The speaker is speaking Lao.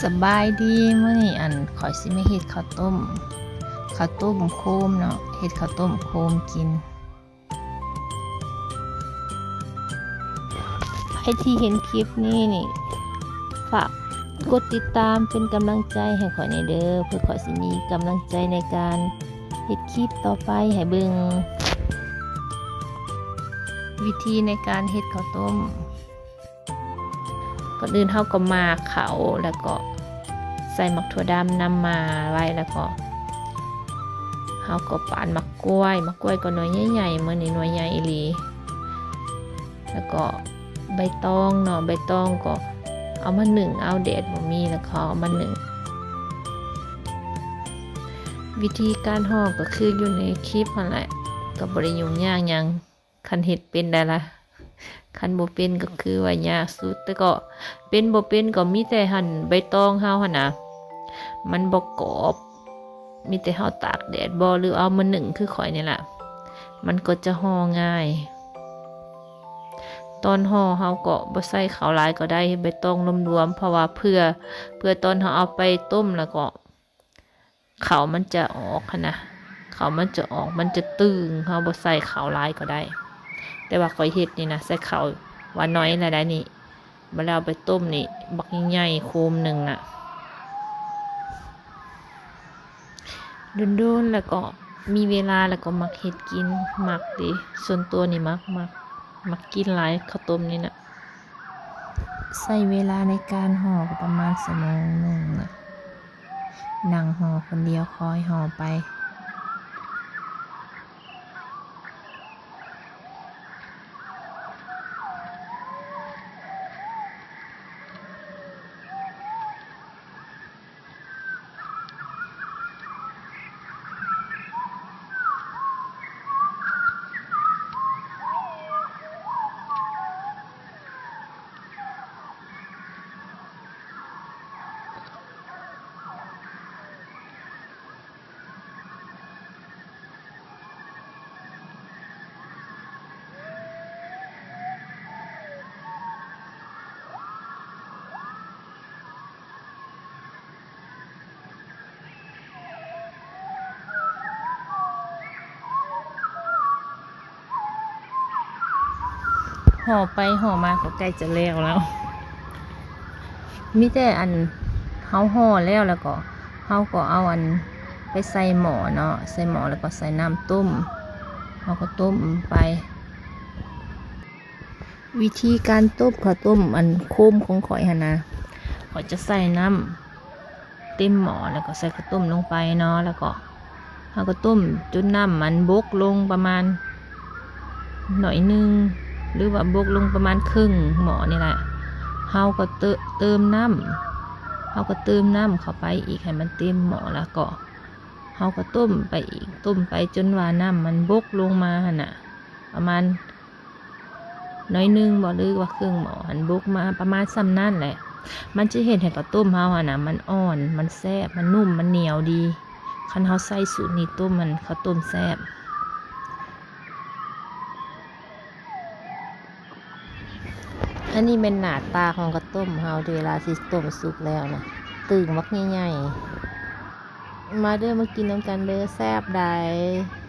ສະບາຍດີ ມື້ນີ້ ອັນ ຂ້ອຍຊິມາເຮັດເຂົ້າຕົ້ມ ເຂົ້າຕົ້ມໂຄມເນາະ ເຮັດເຂົ້າຕົ້ມໂຄມກິນ. ໃຜທີ່ເຫັນຄລິບນີ້ນີ້ ຝາກກົດຕິດຕາມເປັນກຳລັງໃຈໃຫ້ຂ້ອຍແດ່ເດີ ເພື່ອຂ້ອຍຊິມີກຳລັງໃຈໃນການເຮັດຄລິບຕໍ່ໄປໃຫ້ເບິ່ງ. ວິທີໃນການເຮັດເຂົ້າຕົ້ມ. ກ່ອນອື່ນເຮົາກໍໝາກເຂົ້າ ແລ້ວກໍໃສ່ໝາກຖົ່ວດຳນຳມາໄວ້ ແລ້ວກໍເຮົາກໍປານໝາກກ້ວຍ ໝາກກ້ວຍກໍໜ່ວຍໃຫຍ່ໆ ມື້ນີ້ໜ່ວຍໃຫຍ່ອີ່ຫຼີ ແລ້ວກໍໃບຕອງເນາະ ໃບຕອງກໍເອົາມາໜຶ້ງເອົາ ແດດບໍ່ມີ ແລ້ວກໍເອົາມາໜຶ້ງ. ວິທີການຫໍ່ກໍຄືຢູ່ໃນຄລິບຫັ້ນແຫຼະ ກໍບໍ່ໄດ້ຫຍຸ້ງຍາກຫຍັງ. ຄັນເຮັດເປັນໄດ້ລະ ຄັນບໍ່ເປັນກໍຄືວ່າຍາກສຸດ ແຕ່ກໍເປັນບໍ່ເປັນກໍມີແຕ່ຫັ້ນໃບຕອງເຮົາຫັ້ນນະ ມັນບໍ່ກອບ ມີແຕ່ເຮົາຕາກແດດບໍ່ ຫຼືເອົາມາໜຶ້ງຄືຂ້ອຍນີ້ລະ ມັນກໍຈະຫໍ່ງ່າຍ. ຕອນຫໍ່ເຮົາກໍບໍ່ໃສ່ເຂົ້າຫຼາຍກໍໄດ້ ໃບຕອງລວມໆ ເພາະວ່າເພື່ອ ເພື່ອຕອນເຮົາເອົາໄປຕົ້ມແລ້ວກໍ ເຂົ້າມັນຈະອອກຫັ້ນນະ ເຂົ້າມັນຈະອອກ ມັນຈະຕຶງ ເຮົາບໍ່ໃສ່ເຂົ້າຫຼາຍກໍໄດ້ ແຕ່ວ່າຂ້ອຍເຮັດນີ້ນະ ໃສ່ເຂົ້າວ່າໜ້ອຍລະໄດ໋ນີ້ ບາດແລ້ວເອົາໄປຕົ້ມນີ້ ບັກໃຫຍ່ໆ ໂຄມໜຶ່ງນະ ດົນໆ ແລ້ວກໍມີເວລາ ແລ້ວກໍມັກເຮັດກິນ ມັກເດ ສ່ວນຕົວນີ້ມັກ ມັກ ມັກກິນຫຼາຍ ເຂົ້າຕົ້ມນີ້ນະ. ໃຊ້ເວລາໃນການຫໍ່ກໍປະມານຊົ່ວໂມງໜຶ່ງນະ ນັ່ງຫໍ່ຄົນດຽວ ຄອຍຫໍ່ໄປ. ຫໍ່ໄປຫໍ່ມາກໍໃກ້ຈະແລ້ວແລ້ວ ມີແຕ່ອັນເຮົາຫໍ່ແລ້ວ ແລ້ວກໍເຮົາກໍເອົາອັນໄປໃສ່ໝໍ້ເນາະ ໃສ່ໝໍ້ແລ້ວກໍໃສ່ນ້ຳຕົ້ມ ເຮົາກໍຕົ້ມໄປ. ວິທີການຕົ້ມເຂົ້າຕົ້ມອັນໂຄມຂອງຂ້ອຍຫັ້ນນະ ຂ້ອຍຈະໃສ່ນ້ຳເຕັມໝໍ້ ແລ້ວກໍໃສ່ເຂົ້າຕົ້ມລົງໄປເນາະ ແລ້ວກໍເຮົາກໍຕົ້ມຈົນນ້ຳມັນບົກລົງປະມານໜ້ອຍໜຶ່ງ ຫຼືວ່າບົກລົງປະມານເຄິ່ງໝໍ້ນີ້ແຫຼະ ເຮົາກໍເຕີ- ເຕີມນ້ຳ ເຮົາກໍເຕີມນ້ຳເຂົ້າໄປອີກໃຫ້ມັນເຕັມໝໍ້ ແລ້ວກໍເຮົາກໍຕົ້ມໄປອີກ ຕົ້ມໄປຈົນວ່ານ້ຳມັນບົກລົງມາຫັ້ນນະ ປະມານ ໜ້ອຍໜຶ່ງບໍ ຫຼືວ່າເຄິ່ງໝໍ້ຫັ້ນ ບົກມາປະມານສ່ຳນັ້ນແຫຼະ ມັນຈະເຮັດໃຫ້ເຂົ້າຕົ້ມເຮົາຫັ້ນນະ ມັນອ່ອນ ມັນແຊບ ມັນນຸ້ມ ມັນໜຽວດີ ຄັນເຮົາໃຊ້ສູດນີ້ຕົ້ມຫັ້ນ ເຂົ້າຕົ້ມແຊບ. ອັນນີ້ແມ່ນໜ້າຕາຂອງເຂົ້າຕົ້ມເຮົາ ເວລາທີ່ຕົ້ມສຸກແລ້ວນະ ຕຶ່ງບັກໃຫຍ່ໆ ມາເດີ ມາກິນນຳກັນເດີ ແຊບໃດ໋.